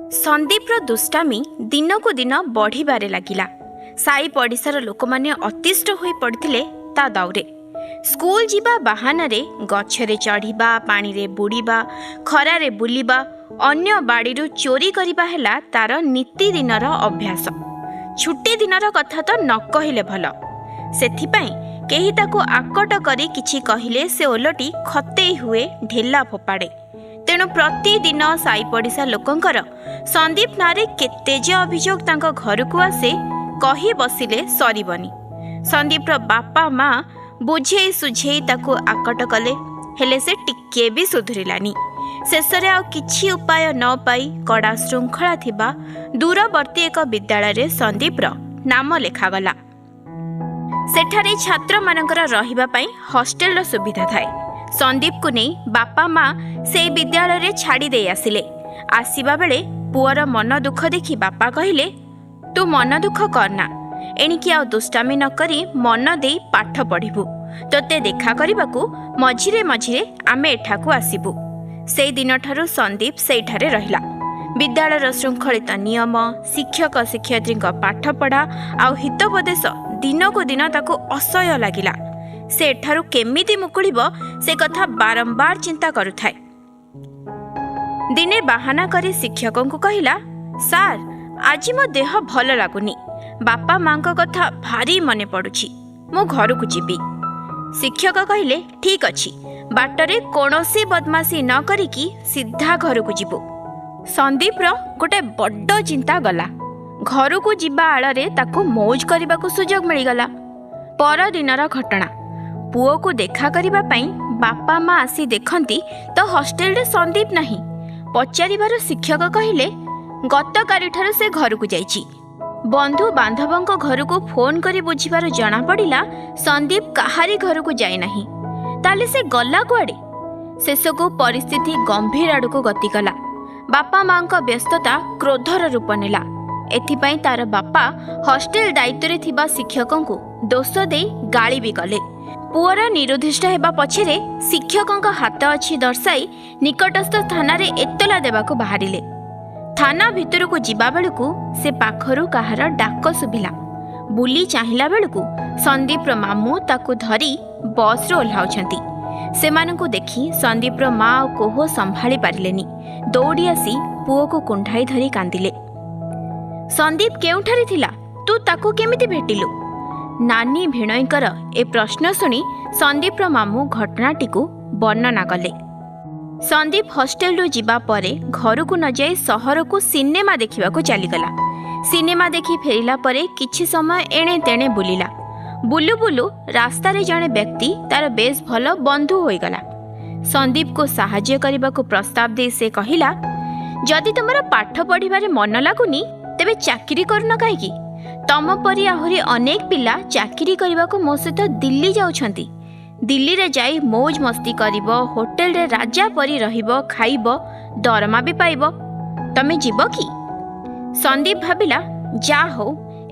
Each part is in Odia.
ସନ୍ଦୀପର ଦୁଷ୍ଟାମି ଦିନକୁ ଦିନ ବଢ଼ିବାରେ ଲାଗିଲା। ସାଇ ପଡ଼ିଶାର ଲୋକମାନେ ଅତିଷ୍ଠ ହୋଇ ପଡ଼ିଥିଲେ ତା ଦାଉରେ। ସ୍କୁଲ ଯିବା ବାହାନାରେ ଗଛରେ ଚଢ଼ିବା, ପାଣିରେ ବୁଡ଼ିବା, ଖରାରେ ବୁଲିବା, ଅନ୍ୟ ବାଡ଼ିରୁ ଚୋରି କରିବା ହେଲା ତାର ନିତିଦିନର ଅଭ୍ୟାସ। ଛୁଟି ଦିନର କଥା ତ ନ କହିଲେ ଭଲ। ସେଥିପାଇଁ କେହି ତାକୁ ଆକଟ କରି କିଛି କହିଲେ ସେ ଓଲଟି ଖତେଇ ହୁଏ, ଢେଲା ଫୋପାଡ଼େ। ତେଣୁ ପ୍ରତିଦିନ ସାଇ ପଡ଼ିଶା ଲୋକଙ୍କର ସନ୍ଦୀପ ନାଁରେ କେତେ ଯେ ଅଭିଯୋଗ ତାଙ୍କ ଘରକୁ ଆସେ, କହି ବସିଲେ ସରିବନି। ସନ୍ଦୀପର ବାପା ମା ବୁଝେଇ ସୁଝେଇ ତାକୁ ଆକଟ କଲେ, ହେଲେ ସେ ଟିକିଏ ବି ସୁଧୁରିଲାନି। ଶେଷରେ ଆଉ କିଛି ଉପାୟ ନ ପାଇ କଡ଼ା ଶୃଙ୍ଖଳା ଥିବା ଦୂରବର୍ତ୍ତୀ ଏକ ବିଦ୍ୟାଳୟରେ ସନ୍ଦୀପର ନାମ ଲେଖାଗଲା। ସେଠାରେ ଛାତ୍ରମାନଙ୍କର ରହିବା ପାଇଁ ହଷ୍ଟେଲର ସୁବିଧା ଥାଏ। ସନ୍ଦୀପକୁ ନେଇ ବାପା ମା ସେଇ ବିଦ୍ୟାଳୟରେ ଛାଡ଼ି ଦେଇ ଆସିଲେ। ଆସିବା ବେଳେ ପୁଅର ମନ ଦୁଃଖ ଦେଖି ବାପା କହିଲେ, ତୁ ମନ ଦୁଃଖ କରନା, ଏଣିକି ଆଉ ଦୁଷ୍ଟାମି ନ କରି ମନ ଦେଇ ପାଠ ପଢ଼ିବୁ। ତୋତେ ଦେଖା କରିବାକୁ ମଝିରେ ମଝିରେ ଆମେ ଏଠାକୁ ଆସିବୁ। ସେଇ ଦିନଠାରୁ ସନ୍ଦୀପ ସେଇଠାରେ ରହିଲା। ବିଦ୍ୟାଳୟର ଶୃଙ୍ଖଳିତ ନିୟମ, ଶିକ୍ଷକ ଶିକ୍ଷୟିତ୍ରୀଙ୍କ ପାଠପଢ଼ା ଆଉ ହିତୋପଦେଶ ଦିନକୁ ଦିନ ତାକୁ ଅସହ୍ୟ ଲାଗିଲା। ସେ ଏଠାରୁ କେମିତି ମୁକୁଳିବ ସେ କଥା ବାରମ୍ବାର ଚିନ୍ତା କରୁଥାଏ। ଦିନେ ବାହାନା କରି ଶିକ୍ଷକଙ୍କୁ କହିଲା, ସାର୍, ଆଜି ମୋ ଦେହ ଭଲ ଲାଗୁନି, ବାପା ମାଙ୍କ କଥା ଭାରି ମନେ ପଡ଼ୁଛି, ମୁଁ ଘରକୁ ଯିବି। ଶିକ୍ଷକ କହିଲେ, ଠିକ୍ ଅଛି, ବାଟରେ କୌଣସି ବଦମାସି ନ କରିକି ସିଧା ଘରକୁ ଯିବୁ। ସନ୍ଦୀପର ଗୋଟେ ବଡ଼ ଚିନ୍ତା ଗଲା। ଘରକୁ ଯିବା ଆଳରେ ତାକୁ ମୌଜ କରିବାକୁ ସୁଯୋଗ ମିଳିଗଲା। ପରଦିନର ଘଟଣା। ପୁଅକୁ ଦେଖା କରିବା ପାଇଁ ବାପା ମା ଆସି ଦେଖନ୍ତି ତ ହଷ୍ଟେଲରେ ସନ୍ଦୀପ ନାହିଁ। ପଚାରିବାରୁ ଶିକ୍ଷକ କହିଲେ, ଗତକାଲିଠାରୁ ସେ ଘରକୁ ଯାଇଛି। ବନ୍ଧୁ ବାନ୍ଧବଙ୍କ ଘରକୁ ଫୋନ୍ କରି ବୁଝିବାରୁ ଜଣାପଡ଼ିଲା ସନ୍ଦୀପ କାହାରି ଘରକୁ ଯାଇନାହିଁ। ତାହେଲେ ସେ ଗଲା କୁଆଡ଼େ? ଶେଷକୁ ପରିସ୍ଥିତି ଗମ୍ଭୀର ଆଡ଼କୁ ଗତି କଲା। ବାପା ମାଙ୍କ ବ୍ୟସ୍ତତା କ୍ରୋଧର ରୂପ ନେଲା। ଏଥିପାଇଁ ତାର ବାପା ହଷ୍ଟେଲ ଦାୟିତ୍ୱରେ ଥିବା ଶିକ୍ଷକଙ୍କୁ ଦୋଷ ଦେଇ ଗାଳି ବି କଲେ। ପୁଅର ନିରୁଦ୍ଦିଷ୍ଟ ହେବା ପଛରେ ଶିକ୍ଷକଙ୍କ ହାତ ଅଛି ଦର୍ଶାଇ ନିକଟସ୍ଥ ଥାନାରେ ଏତଲା ଦେବାକୁ ବାହାରିଲେ। ଥାନା ଭିତରକୁ ଯିବା ବେଳକୁ ସେ ପାଖରୁ କାହାର ଡାକ ଶୁଭିଲା। ବୁଲି ଚାହିଁଲା ବେଳକୁ ସନ୍ଦୀପର ମାମୁଁ ତାକୁ ଧରି ବସ୍ରୁ ଓହ୍ଲାଉଛନ୍ତି। ସେମାନଙ୍କୁ ଦେଖି ସନ୍ଦୀପର ମା ଆଉ କୋହ ସମ୍ଭାଳି ପାରିଲେନି। ଦୌଡ଼ି ଆସି ପୁଅକୁ କୁଣ୍ଢାଇ ଧରି କାନ୍ଦିଲେ। ସନ୍ଦୀପ କେଉଁଠାରେ ଥିଲା? ତୁ ତାକୁ କେମିତି ଭେଟିଲୁ? ନାନୀ ଭିଣୋଇଙ୍କର ଏ ପ୍ରଶ୍ନ ଶୁଣି ସନ୍ଦୀପର ମାମୁଁ ଘଟଣାଟିକୁ ବର୍ଣ୍ଣନା କଲେ। ସନ୍ଦୀପ ହଷ୍ଟେଲରୁ ଯିବା ପରେ ଘରକୁ ନଯାଇ ସହରକୁ ସିନେମା ଦେଖିବାକୁ ଚାଲିଗଲା। ସିନେମା ଦେଖି ଫେରିଲା ପରେ କିଛି ସମୟ ଏଣେ ତେଣେ ବୁଲିଲା। ବୁଲୁ ବୁଲୁ ରାସ୍ତାରେ ଜଣେ ବ୍ୟକ୍ତି ତାର ବେଶ ଭଲ ବନ୍ଧୁ ହୋଇଗଲା। ସନ୍ଦୀପକୁ ସାହାଯ୍ୟ କରିବାକୁ ପ୍ରସ୍ତାବ ଦେଇ ସେ କହିଲା, ଯଦି ତୁମର ପାଠ ପଢ଼ିବାରେ ମନ ଲାଗୁନି ତେବେ ଚାକିରି କରୁନ କାହିଁକି? ତମ ପରି ଆହୁରି ଅନେକ ପିଲା ଚାକିରି କରିବାକୁ ମୋ ସହିତ ଦିଲ୍ଲୀ ଯାଉଛନ୍ତି। ଦିଲ୍ଲୀରେ ଯାଇ ମୌଜ ମସ୍ତି କରିବ, ହୋଟେଲରେ ରାଜା ପରି ରହିବ, ଖାଇବ, ଦରମା ବି ପାଇବ। ତମେ ଯିବ କି? ସନ୍ଦୀପ ଭାବିଲା, ଯା ହଉ,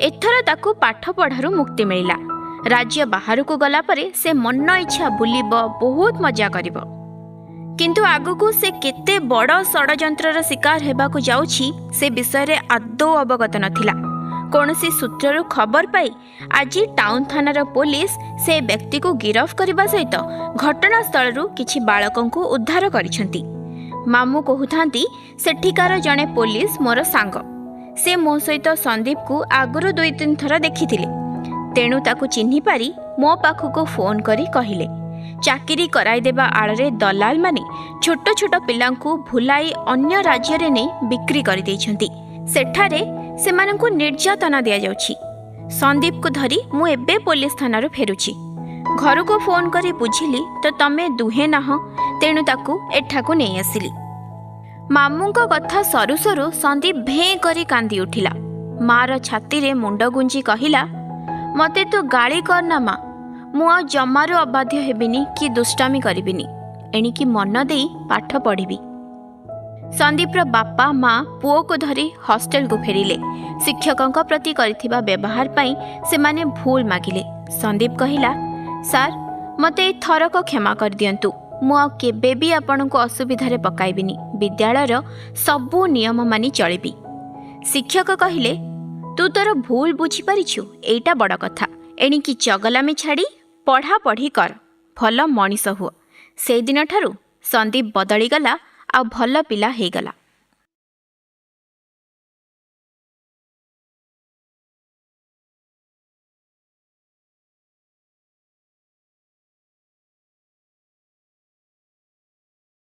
ଏଥର ତାକୁ ପାଠ ପଢ଼ାରୁ ମୁକ୍ତି ମିଳିଲା। ରାଜ୍ୟ ବାହାରକୁ ଗଲା ପରେ ସେ ମନ ଇଚ୍ଛା ବୁଲିବ, ବହୁତ ମଜା କରିବ। କିନ୍ତୁ ଆଗକୁ ସେ କେତେ ବଡ଼ ଷଡ଼ଯନ୍ତ୍ରର ଶିକାର ହେବାକୁ ଯାଉଛି ସେ ବିଷୟରେ ଆଦୌ ଅବଗତ ନଥିଲା। କୌଣସି ସୂତ୍ରରୁ ଖବର ପାଇ ଆଜି ଟାଉନ୍ ଥାନାର ପୋଲିସ ସେ ବ୍ୟକ୍ତିକୁ ଗିରଫ କରିବା ସହିତ ଘଟଣାସ୍ଥଳରୁ କିଛି ବାଳକଙ୍କୁ ଉଦ୍ଧାର କରିଛନ୍ତି। ମାମୁଁ କହୁଥାନ୍ତି, ସେଠିକାର ଜଣେ ପୋଲିସ ମୋର ସାଙ୍ଗ। ସେ ମୋ ସହିତ ସନ୍ଦୀପକୁ ଆଗରୁ 2-3 ଥର ଦେଖିଥିଲେ, ତେଣୁ ତାକୁ ଚିହ୍ନିପାରି ମୋ ପାଖକୁ ଫୋନ୍ କରି କହିଲେ। ଚାକିରି କରାଇଦେବା ଆଳରେ ଦଲାଲମାନେ ଛୋଟ ଛୋଟ ପିଲାଙ୍କୁ ଭୁଲାଇ ଅନ୍ୟ ରାଜ୍ୟରେ ନେଇ ବିକ୍ରି କରିଦେଇଛନ୍ତି। ସେଠାରେ ସେମାନଙ୍କୁ ନିର୍ଯାତନା ଦିଆଯାଉଛି। ସନ୍ଦୀପକୁ ଧରି ମୁଁ ଏବେ ପୋଲିସ ଥାନାରୁ ଫେରୁଛି। ଘରକୁ ଫୋନ୍ କରି ବୁଝିଲି ତ ତମେ ଦୁହେଁ ନାହଁ, ତେଣୁ ତାକୁ ଏଠାକୁ ନେଇ ଆସିଲି। ମାମୁଁଙ୍କ କଥା ସରୁ ସରୁ ସନ୍ଦୀପ ଭେଁ କରି କାନ୍ଦି ଉଠିଲା। ମାର ଛାତିରେ ମୁଣ୍ଡ ଗୁଞ୍ଜି କହିଲା, ମୋତେ ତୁ ଗାଳି କରନା ମା, ମୁଁ ଆଉ ଜମାରୁ ଅବାଧ୍ୟ ହେବିନି କି ଦୁଷ୍ଟାମି କରିବିନି। ଏଣିକି ମନ ଦେଇ ପାଠ ପଢ଼ିବି। ସନ୍ଦୀପର ବାପା ମା ପୁଅକୁ ଧରି ହଷ୍ଟେଲକୁ ଫେରିଲେ। ଶିକ୍ଷକଙ୍କ ପ୍ରତି କରିଥିବା ବ୍ୟବହାର ପାଇଁ ସେମାନେ ଭୁଲ ମାଗିଲେ। ସନ୍ଦୀପ କହିଲା, ସାର୍, ମୋତେ ଏ ଥରକ କ୍ଷମା କରିଦିଅନ୍ତୁ। ମୁଁ ଆଉ କେବେ ବି ଆପଣଙ୍କୁ ଅସୁବିଧାରେ ପକାଇବିନି। ବିଦ୍ୟାଳୟର ସବୁ ନିୟମ ମାନି ଚଳିବି। ଶିକ୍ଷକ କହିଲେ, ତୁ ତୋର ଭୁଲ ବୁଝିପାରିଛୁ, ଏଇଟା ବଡ଼ କଥା। ଏଣିକି ଚଗଲାମି ଛାଡ଼ି ପଢ଼ାପଢ଼ି କର, ଭଲ ମଣିଷ ହୁଅ। ସେଇଦିନଠାରୁ ସନ୍ଦୀପ ବଦଳିଗଲା ଆଉ ଭଲ ପିଲା ହେଇଗଲା।